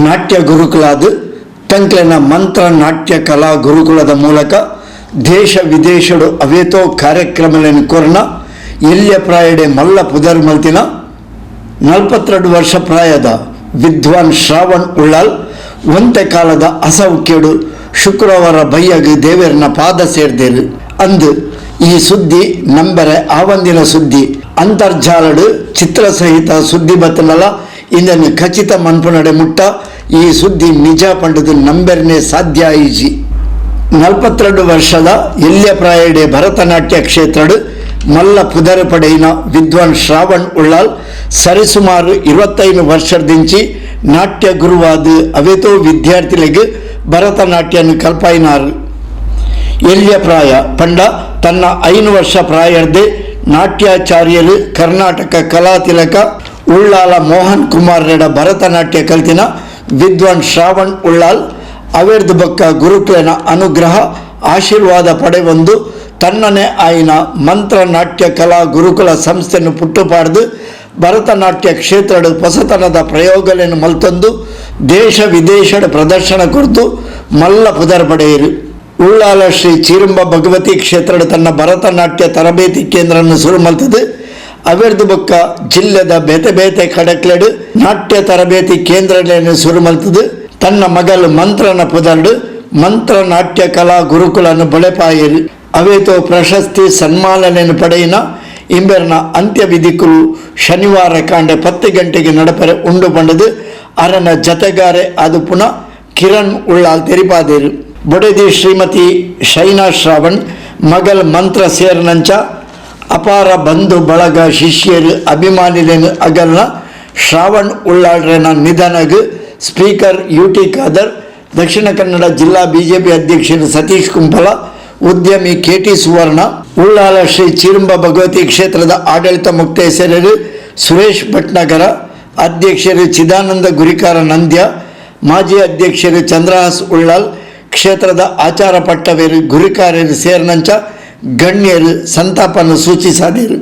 ನಾಟ್ಯ ಗುರುಕುಲಾದ ತಂಕ್ಲೆನ ಮಂತ್ರ ನಾಟ್ಯ ಕಲಾ ಗುರುಕುಲದ ಮೂಲಕ ದೇಶ ವಿದೇಶಡು ಅವೇತೋ ಕಾರ್ಯಕ್ರಮలను ಕೊರ್ನ ಎಲ್ಯ ಪ್ರಾಯಡೆ ಮಲ್ಲ ಪುದರ್ ಮಲ್ತಿನ 42 ವರ್ಷ ಪ್ರಾಯದ ವಿದ್ವಾನ್ ಶ್ರಾವಣ್ ಉಳ್ಳಾಲ್ ಒಂತೆ ಕಾಲದ ಅಸೌಖ್ಯಡು ಶುಕ್ರವಾರ ಬಯ್ಯಗ್ ದೇವೆರ್ನ ಪಾದ ಸೇರ್ದೇರು. ಅಂದು ಈ ಸುದ್ದಿ ನಂಬರೆ ಆವಂದಿನ ಸುದ್ದಿ. ಅಂತರ್ಜಾಲಡು ಚಿತ್ರಸಹಿತ ಸುದ್ದಿ ಬತ್ತನಲ ಇಂದನ್ನು ಖಚಿತ ಮನ್ಪುನಡೆ ಮುಟ್ಟ ಈ ಸುದ್ದಿ ನಿಜ ಪಂಡದು ನಂಬರ್ನೆ ಸಾಧ್ಯ ಈಜಿ. 42 ವರ್ಷದ ಎಲ್ಯ ಪ್ರಾಯಡೆ ಭರತನಾಟ್ಯ ಕ್ಷೇತ್ರಡು ಮಲ್ಲ ಪುದರ್ ಪಡೆಯಿನ ವಿದ್ವಾನ್ ಶ್ರಾವಣ್ ಉಳ್ಳಾಲ್ ಸರಿಸುಮಾರು 25 ವರ್ಷದಿಂಚಿ ನಾಟ್ಯ ಗುರುವಾದ ಅವೇತೋ ವಿದ್ಯಾರ್ಥಿಗಳಿಗೆ ಭರತನಾಟ್ಯನು ಕಲ್ಪಾಯಿನಾರು. ಎಲ್ಯ ಪ್ರಾಯ ಪಂಡ ತನ್ನ 5 ವರ್ಷ ಪ್ರಾಯರ್ದೆ ನಾಟ್ಯಾಚಾರ್ಯರು ಕರ್ನಾಟಕ ಕಲಾ ತಿಲಕ ಉಳ್ಳಾಲ ಮೋಹನ್ ಕುಮಾರ್ ರೆಡ ಭರತನಾಟ್ಯ ಕಲ್ತಿನ ವಿದ್ವಾನ್ ಶ್ರಾವಣ್ ಉಳ್ಳಾಲ್ ಅವೇರ್ದು ಬೊಕ್ಕ ಗುರುಕುಲನ ಅನುಗ್ರಹ ಆಶೀರ್ವಾದ ಪಡೆವೊಂದು ತನ್ನನೆ ಆಯಿನ ಮಂತ್ರ ನಾಟ್ಯ ಕಲಾ ಗುರುಕುಲ ಸಂಸ್ಥೆಯನ್ನು ಪುಟ್ಟುಪಾಡ್ದು ಭರತನಾಟ್ಯ ಕ್ಷೇತ್ರದ ಹೊಸತನದ ಪ್ರಯೋಗಗಳನ್ನು ಮಲ್ತೊಂದು ದೇಶ ವಿದೇಶದ ಪ್ರದರ್ಶನ ಕೊರ್ದು ಮಲ್ಲ ಪುದರ್ ಪಡೆಯರು. ಉಳ್ಳಾಲ ಶ್ರೀ ಚೀರುಂಬ ಭಗವತಿ ಕ್ಷೇತ್ರದ ತನ್ನ ಭರತನಾಟ್ಯ ತರಬೇತಿ ಕೇಂದ್ರನ್ನು ಶುರು ಮಲ್ತದು ಅವೆರ್ದು ಬೊಕ್ಕ ಜಿಲ್ಲೆದ ಬೇತೆ ಬೇತೆ ಕಡಕ್ಲೆಡು ನಾಟ್ಯ ತರಬೇತಿ ಕೇಂದ್ರಗಳನ್ನು ಶುರು ಮಲ್ತದು ತನ್ನ ಮಗಲು ಮಂತ್ರನ ಪುದರ್ಡು ಮಂತ್ರ ನಾಟ್ಯ ಕಲಾ ಗುರುಕುಲನ್ನು ಬಳೆಪಾಯರು. ಅವೇತೋ ಪ್ರಶಸ್ತಿ ಸನ್ಮಾನನೆಯನ್ನು ಪಡೆಯಿನ ಇಂಬೆರ್ನ ಅಂತ್ಯವಿಧಿಕುಲು ಶನಿವಾರ ಕಾಂಡೆ 10 ಗಂಟೆಗೆ ನಡಪರೆ ಉಂಡು ಪಂಡದು ಅರನ ಜತೆಗಾರೆ ಅದು ಪುನಃ ಕಿರಣ್ ಉಳ್ಳಾಲ್ ತೆರಿಪಾದೇರು. ಬೊಡೆದಿ ಶ್ರೀಮತಿ ಶೈನಾ ಶ್ರಾವಣ್, ಮಗಲ್ ಮಂತ್ರ ಸೇರ್ನಂಚ ಅಪಾರ ಬಂಧು ಬಳಗ, ಶಿಷ್ಯರು, ಅಭಿಮಾನಿಲೇನು ಅಗಲ್ನ ಶ್ರಾವಣ್ ಉಳ್ಳಾಳ್ರೆನ ನಿಧನಗ್ ಸ್ಪೀಕರ್ ಯುಟಿ ಖಾದರ್, ದಕ್ಷಿಣ ಕನ್ನಡ ಜಿಲ್ಲಾ ಬಿಜೆಪಿ ಅಧ್ಯಕ್ಷರು ಸತೀಶ್ ಕುಂಪಲ, ಉದ್ಯಮಿ ಕೆಟಿ ಸುವರ್ಣ, ಉಳ್ಳಾಲ ಶ್ರೀ ಚೀರುಂಬ ಭಗವತಿ ಕ್ಷೇತ್ರದ ಆಡಳಿತ ಮುಕ್ತೇಸರರು ಸುರೇಶ್ ಭಟ್ನಗರ, ಅಧ್ಯಕ್ಷರು ಚಿದಾನಂದ ಗುರಿಕಾರ ನಂದ್ಯ, ಮಾಜಿ ಅಧ್ಯಕ್ಷರು ಚಂದ್ರಹಾಸ್ ಉಳ್ಳಾಲ್, ಕ್ಷೇತ್ರದ ಆಚಾರ ಪಟ್ಟವೇರು ಗುರಿಕಾರರು ಸೇರ್ನಂಚ ಗಣ್ಯರು ಸಂತಾಪನ್ನು ಸೂಚಿಸಾದಿರು.